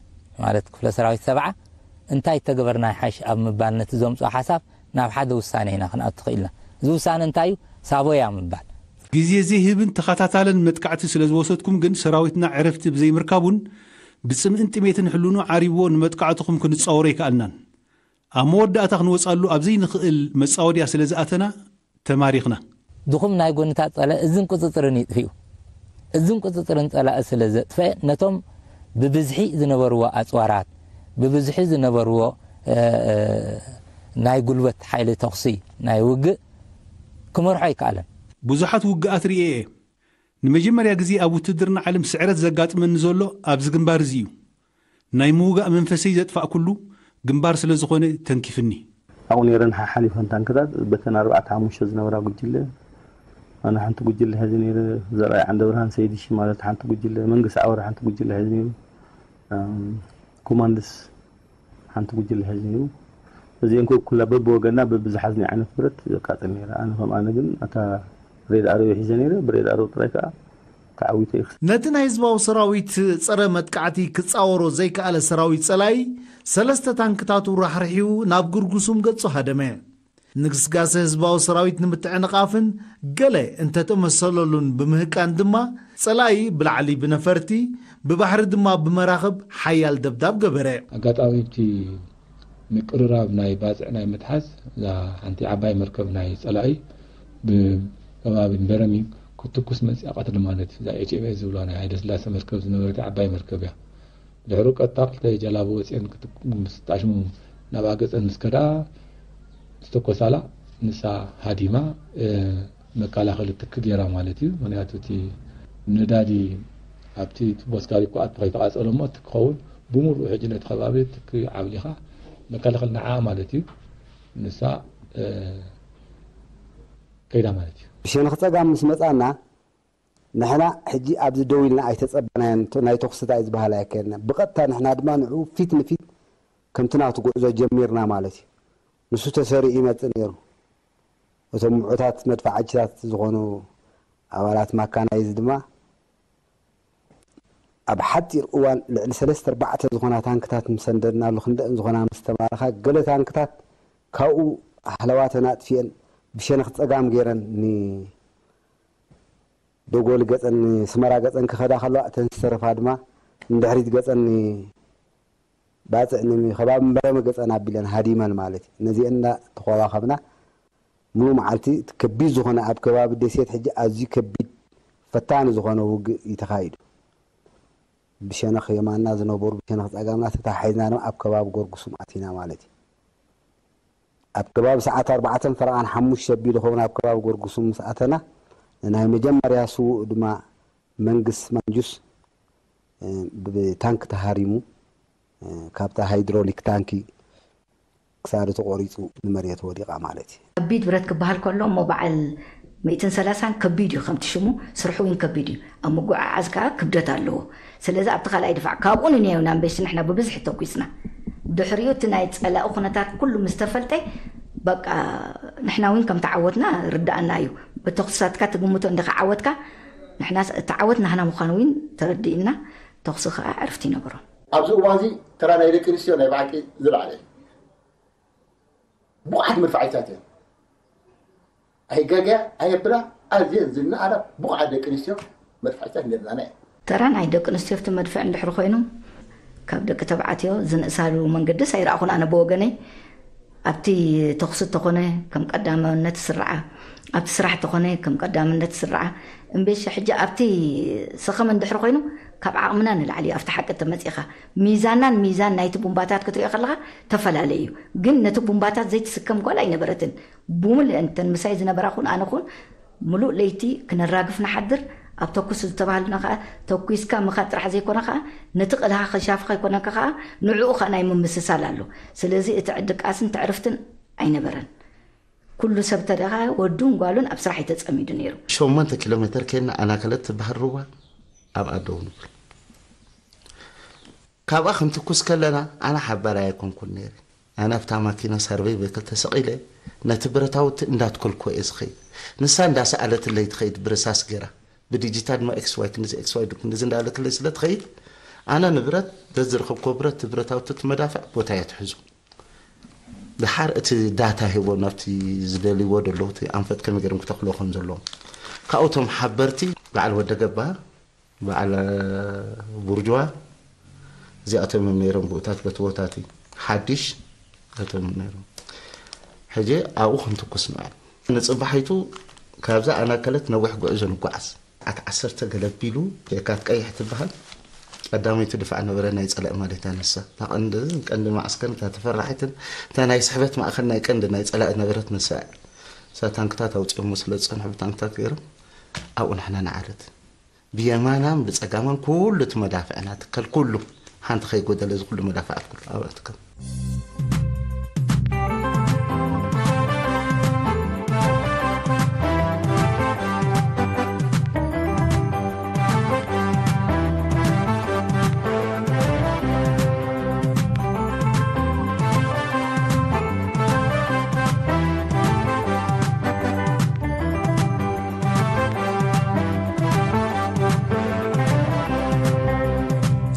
ማለት ክፍለ ሰራዊት ሰብዓ እንታይ ተገበርና ይሓይሽ ኣብ ምባል ነቲ ዘምፅኦ ሓሳብ ናብ ሓደ ውሳነ ኢና ክንኣቱ ክኢልና። እዚ ውሳነ እንታይ እዩ? ሳቦያ ምባል። ግዜ ዘይህብን ተኸታታልን መጥቃዕቲ ስለ ዝወሰድኩም ግን ሰራዊትና ዕረፍቲ ብዘይምርካቡን ብፅምእን ጥሜትን ሕልኑ ዓሪብዎ ንመጥቃዕትኹም ክንፃወሮ ኣይከኣልናን። ኣብ መወዳእታ ክንወፅኣሉ ኣብ ዘይንኽእል መፃወድያ ስለ ዝኣተና ተማሪኽና። ድኹም ናይ ጎንታት ፀላኢ እዝን ቁፅፅርን ይጥፍኡ። እዝን ቁፅፅርን ፀላኢ ስለ ዘጥፈአ ነቶም ብብዝሒ ዝነበርዎ ኣፅዋራት፣ ብብዝሒ ዝነበርዎ ናይ ጉልበት ሓይሊ ተኹሲ ናይ ውግእ ክመርሖ ኣይከኣለን። ብዙሓት ውግኣት ርእየ እየ። ንመጀመርያ ግዜ ኣብ ውትድርና ዓለም ስዕረት ዘጋጥመኒ ዘሎ ኣብዚ ግንባር እዚ እዩ። ናይ ምውጋእ መንፈሰይ ዘጥፋእኩሉ ግንባር ስለ ዝኾነ ተንኪፍኒ። ኣብኡ ነይረን ሓሓሊፈን ታንክታት በተን ኣርባዕተ ሓሙሽተ ዝነበራ ጉጅለ ኣነ ሓንቲ ጉጅለ ሒዘ ነይረ፣ ዘርኣይ ዓንደብርሃን ሰይድ ሺ ማለት ሓንቲ ጉጅለ፣ መንግስ ዓወር ሓንቲ ጉጅለ ሒዙ ነይሩ፣ ኮማንድስ ሓንቲ ጉጅለ ሒዙ ነይሩ። እዚአን ኩላ በብወገና በብዝሓዝኒ ዓይነት ብረት የቃፅል ነይረ። ኣነ ከም ኣነ ግን ኣታ ሬድ ኣረው ሒዘ ነይረ፣ ብሬድ ኣረው ጥራይ ከዓ ተዓዊተ እዩ። ነቲ ናይ ህዝባዊ ሰራዊት ጸረ መጥቃዕቲ ክጻወሮ ዘይከኣለ ሰራዊት ጸላኢ ሰለስተ ታንክታቱ ራሕሪሒኡ ናብ ግርጉሱም ገጹ ሃደመ። ንግስጋሰ ህዝባዊ ሰራዊት ንምትዕንቓፍን ገለ እንተተመሰለሉን ብምህቃን ድማ፣ ጸላኢ ብላዕሊ ብነፈርቲ፣ ብባሕሪ ድማ ብመራኽብ ሓያል ደብዳብ ገበረ። ኣጋጣሚ እቲ ምቅርራብ ናይ ባጽዕ ናይ ምትሓዝ፣ እዛ ሓንቲ ዓባይ መርከብ ናይ ጸላኢ ብከባቢ በረሚ ክትትኩስ መጽያ ቀትሪ ማለት እዩ። እዛ ኤች ኤም ኤስ ዝብላ ናይ ሃይለ ስላሴ መርከብ ዝነበረት ዓባይ መርከብ እያ። ድሕሪ ቀጥታ ክልተ ጀላቡ ወፅየን ምስ ጣሽሙ ናብኣ ገፀን ምስ ከዳ ዝተኮሳላ ንሳ ሃዲማ መከላኸሊ ትኪ ገይራ ማለት እዩ። ምክንያቱ እቲ ነዳዲ ኣብቲ ቱቦ ስካሪኮ ኣት ከይተቃፀለ እሞ እቲ ክኸውን ብሙሉእ ሕጂ ነቲ ከባቢ ትኪ ዓብሊኻ መከላኸሊ ንዓ ማለት እዩ። ንሳ ከይዳ ማለት እዩ። ብሸነኽ ፀጋም ምስ መፃና ንሕና ሕጂ ኣብዚ ደው ኢልና ኣይተጸበናዮን። ናይ ተኹስታ እዩ ዝበሃል ኣየካየድና። ብቐጥታ ንሕና ድማ ንዕኡ ፊት ንፊት ከምቲ ናቱ ጉዕዞ ጀሚርና ማለት እዩ። ንሱ ተሰሪዑ ይመጽእ ነይሩ። እቶም ምዑታት መድፋዓጅታት ዝኾኑ ኣባላት ማካናይዝ ድማ ኣብ ሓጺር እዋን ልዕሊ ሰለስተ ኣርባዕተ ዝኾና ታንክታት ምስ ሰንደድናሉ ክንደን ዝኾና ምስ ተማረኻ፣ ገለ ታንክታት ካብኡ ሃለዋተን ኣጥፊአን ብሸነኽ ጸጋም ገይረን ን ደጎል ገፀን ስመራ ገፀን ክኸዳ ከለዋ እተን ዝተረፋ ድማ ንድሕሪት ገፀን ባፅዕ ንከባቢ በረመ ገፀን ኣቢለን ሃዲመን ማለት እዩ። ነዚአን እንዳተኸባኸብና ሙሉ መዓልቲ እቲ ከቢድ ዝኾነ ኣብ ከባቢ ደሴት ሕጂ ኣዝዩ ከቢድ ፈታኒ ዝኾነ ውግእ እዩ ተኻይዱ። ብሸነኽ የማንና ዝነበሩ ብሸነኽ ፀጋምና ተታሓሒዝና ድማ ኣብ ከባቢ ጎርጉሱም ኣቲና ማለት እዩ። ኣብ ከባቢ ሰዓት ኣርባዕተን ፈረቓን ሓሙሽተ ኣቢሉ ኸውን ኣብ ከባቢ ጎርጉሱም ምስ ኣተና ንናይ መጀመርያ ስዉእ ድማ መንግስ ማንጁስ ብታንክ ተሃሪሙ ካብታ ሃይድሮሊክ ታንኪ ክሳዱ ተቖሪፁ ንመሬት ወዲቓ ማለት እዩ። ከቢድ ብረት ክበሃል ከሎ እሞ በዓል ሚእትን ሰላሳን ከቢድ እዩ፣ ከምቲ ሽሙ ስርሑ እውን ከቢድ እዩ። ኣብ ምጉዕዓዝ ከዓ ክብደት ኣለዎ። ስለዚ ኣብቲ ካልኣይ ድፋዕ ካብኡ ንንየው ናምበሽቲ ንሕና ብብዝሒ ተኩስና። ድሕሪኡ እቲ ናይ ጸላኢ ኩነታት ኩሉ ምስ ተፈልጠ በቃ ንሕና እውን ከም ተዓወትና ርዳኣና እዩ። ብተኹስታትካ ትግምቶ እንዲኻ ዓወትካ፣ ንሕና እቲ ዓወት ናህና ምዃኑ እውን ተረዲእና ተኹሲ ከዓ ዕርፍቲ ይነበሮም። ኣብዚ እዋን እዚ ተራ ናይ ደቂ ኣንስትዮ ናይ ብሓቂ ዝለዓለ እዩ። ብቑዓት መድፋዕታት እዮም። ኣይጋገያ ኣየብላ ኣዝየን ዝነኣዳ ብቑዓት ደቂ ኣንስትዮ መድፋዕታት ነርናና እየን። ተራ ናይ ደቂ ኣንስትዮ ኣብቲ መድፍዕ እንድሕሪ ኮይኑ ካብ ደቂ ተባዕትዮ ዝንእሳሉ መንገድስ ኣይረኣኹን ኣነ ብወገነይ። ኣብቲ ተኹሲ ተኾነ ከም ቀዳምነት ስርዓ፣ ኣብቲ ስራሕ ተኾነ ከም ቀዳምነት ስርዓ። እምበይሽ ሕጂ ኣብቲ ሰኸም እንድሕሪ ኮይኑ ካብ ዓቕምና ንላዕሊ ኣብቲ ሓቂ ተመፂኻ ሚዛናን ሚዛን ናይቲ ቡምባታት ክትሪኦ ከለኻ ተፈላለየ እዩ። ግን ነቲ ቡምባታት ዘይትስከም ጓል ኣይነበረትን። ብሙልአን እተን ምሳይ ዝነበራ ኹን ኣነ ኹን ምሉእ ለይቲ ክነራግፍ ንሓድር። ኣብ ተኩስ ዝተባህልና ኸዓ ተኩስካ ምኻድ ጥራሕ ዘይኮነ ኸዓ ነቲ ቅልሃ ኸሻፍኻ ይኮነካ ኸዓ ንዕኡ ኸዓ ናይ ምምስሳል ኣሎ። ስለዚ እቲ ዕድቃስን ትዕርፍትን ኣይነበረን። ኩሉ ሰብ ተደኻ ወዱን ጓሉን ኣብ ስራሕ እዩ ተጸሚዱ ነይሩ። ሸሞንተ ኪሎ ሜትር ኬድና ኣናከለት ትበሃል ሩባ ኣብኣ ደው ንብል። ካብኣ ክንትኩስ ከለና ኣነ ሓባር ኣይኮንኩን ነይረ። ኣነ ኣብታ ማኪና ሰርቨይ ቤተ ተሰቒለ ነቲ ብረታውቲ እንዳትኮልኮ እየ ዝኸይድ። ንሳ እንዳሰኣለትለይ ትኸይድ ብረሳስ ገይራ ብዲጂታል ድማ ኤክስ ዋይ ክንዚ ኤክስ ዋይ ክንዚ እንዳበለትለይ ስለ ትኸይድ ኣነ ንብረት በዝረኸብኮ ብረት ብረታውቲ ትመዳፍዕ ቦታ እየ ትሕዙ። ድሓር እቲ ዳታ ሂቦ ናብቲ ዝደልይዎ ደለዉ እቲ ኣንፈት ከመይ ገይሮም ክተኽልዎ ከም ዘለዎም ካብኡቶም ሓበርቲ በዓል ወደ ገባ በዓል ቡርጅዋ እዚኣቶም እዮም ነይሮም ብኡታት በቲ ቦታቲ ሓድሽ እቶም ነይሮም። ሕጂ ኣብኡ ክንትኩስ ንውዕል። ንፅባሒቱ ካብዛ ኣናከለት ነዊሕ ጉዕዞ ንጓዓዝ። ኣት ዓሰርተ ገለቢሉ የካት ቀይሕ ትበሃል ቀዳመይቲ ድፋዕ ነበረ ናይ ፀላኢ ማለት እያ ንሳ። እታ ቀንዲ ቀንዲ ማዕስከር እታ ተፈራሒትን እታ ናይ ስሕበት ማእኸል ናይ ቀንዲ ናይ ፀላኢ ነበረት ንሳ እያ። እሳ ታንክታት ኣውፂኦሞ ስለ ዝፀንሑ ብታንክታት ገይሮም ኣብኡ ንሕና ንዓርድ። ብየማናን ብጸጋማን ኩሉ እቲ መዳፍዕና ትከል ኩሉ ሓንቲ ከይጎደለ እዚ ኩሉ መዳፍዓት ኩሉ ኣብኣ ትከል።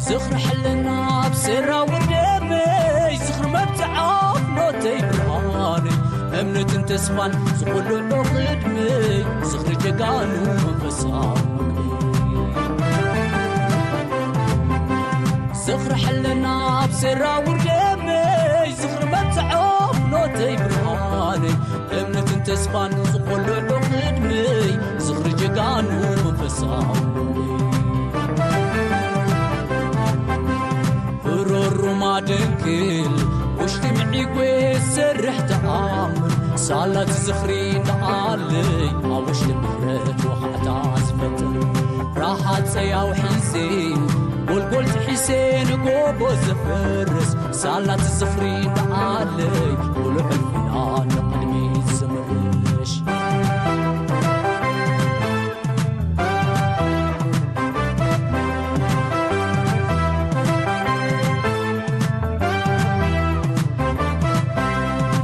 ዝኽሪ ሕልና ኣብ ሰራዊ ደመይ ዝኽሪ መብጽዓ ፍኖተይ ብርሃነይ እምነትን ተስፋን ዝኹልዑ ቅድመይ ዝኽሪ ጀጋኑ መንፈሳዊ ዝኽሪ ሕልና ኣብ ሴራ ውርደመይ ዝኽሪ መብጽዖ ፍኖተይ ብርሃነይ እምነትን ተስፋን ዝኹልዑ ቅድመይ ዝኽሪ ጀጋኑ መንፈሳዊ ብሮሩማ ድንግል ውሽጢ ምዒጎ ሰርሕ ተኣምር ሳላት ዝኽሪ ንኣለይ ኣብ ውሽጢ ምሕረት ወኻዕታ ዝፈጥር ራሓፀይ ኣውሒዘ ጎልጎል ጥሒሰ ንጎቦ ዘፈርስ ሳላት ዝኽሪ ንኣለይ ብልዑል ፊና ንቕድሚት ዝምርሽ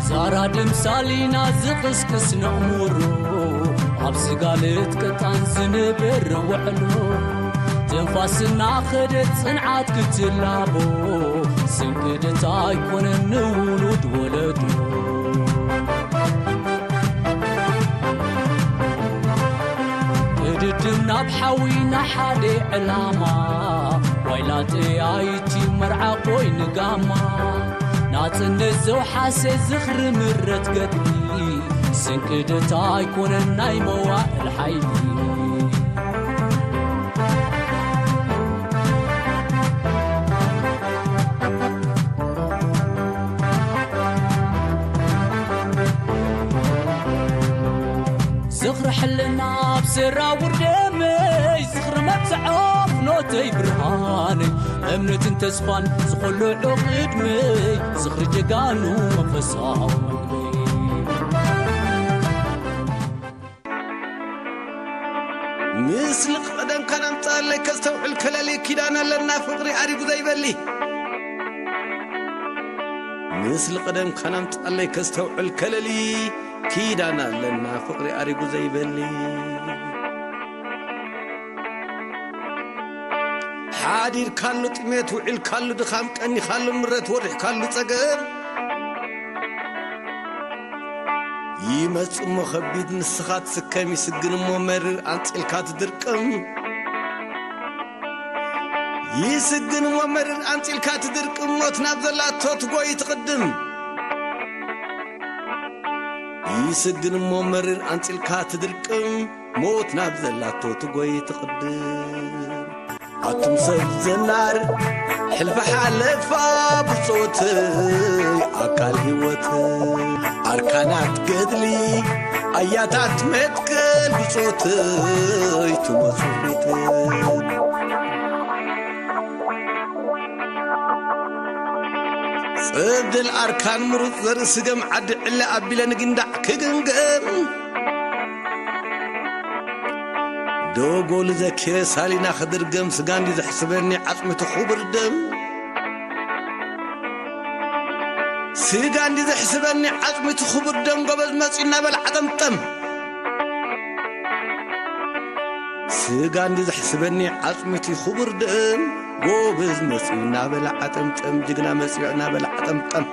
ዛራ ድምሳሊና ዝቕስቅስ ነእምሮ ኣብ ስጋለት ቅጣን ዝንብር ውዕሎ ትንፋስና ኸደት ጽንዓት ክትላቦ ስንክድታ ኣይኮነን ንውሉድ ወለዶ ቅድድም ናብ ሓዊና ሓደ ዕላማ ዋይላ ጠያይቲ መርዓ ኮይኑ ጋማ ናጽነት ዘውሓሰ ዝኽሪ ምረት ገድሊ ስንክድታ ኣይኮነን ናይ መዋእል ሓይሊ ዝኽሪ ሕልና ኣብ ሴራ ውርደመይ ዝኽሪ መብጽዖ ፍኖተይ ብርሃነይ እምነትን ተስፋን ዝኸልዑ ቅድመይ ዝኽሪ ጀጋኑ መንፈሳዊ ምስሊ ቀደምካ ናምጻለይ ከስተውዕል ከለሊ ኪዳን ኣለና ፍቕሪ ኣሪጉ ዘይበሊ ምስሊ ቀደምካ ናምጻለይ ከስተውዕል ከለሊ ኪዳን ኣለና ፍቕሪ ኣሪጉ ዘይበሊ ሓዲርካሉ ጥሜት ውዒልካሉ ድኻም ቀኒኻሉ ምረት ወሪሕካሉ ጸገም ይመጽእ እሞ ኸቢድ ንስኻ ትስከም ይስግን እሞ መርር ኣንጺልካ ትድርቅም ይስግን እሞ መርር ኣንጺልካ ትድርቅም ሞት ናብ ዘላቶ ትጎይ ትቕድም ይስግን እሞ መርር ኣንጺልካ ትድርቅም ሞት ናብ ዘላቶ ትጎይ ትቕድም ኣቱም ሰብ ዘናር ሕልፊ ሓለፋ ብጾትይ ኣካል ህይወት ኣርካናት ገድሊ ኣያታት መትከል ብጾትይ ትመጹ ፊት ጽድል ኣርካን ምሩጽ ዘርኢ ስገም ዓዲ ዕለ ኣቢለ ንግንዳዕ ክግምገም ዶጎል ዘኪረ ሳሊና ክድርገም ስጋ እንዲ ዘሕስበኒ ዓጽሚቱ ክቡር ደም ስጋ እንዲ ዘሕስበኒ ዓጽሚቱ ክቡር ደም ጎበዝ መጺ እናበለ ዓጠምጠም ስጋ እንዲ ዘሕስበኒ ዓጽሚቱ ክቡር ደም ጎበዝ መጺ እናበለ ዓጠምጠም ጅግና መጺ እናበለ ዓጠምጠም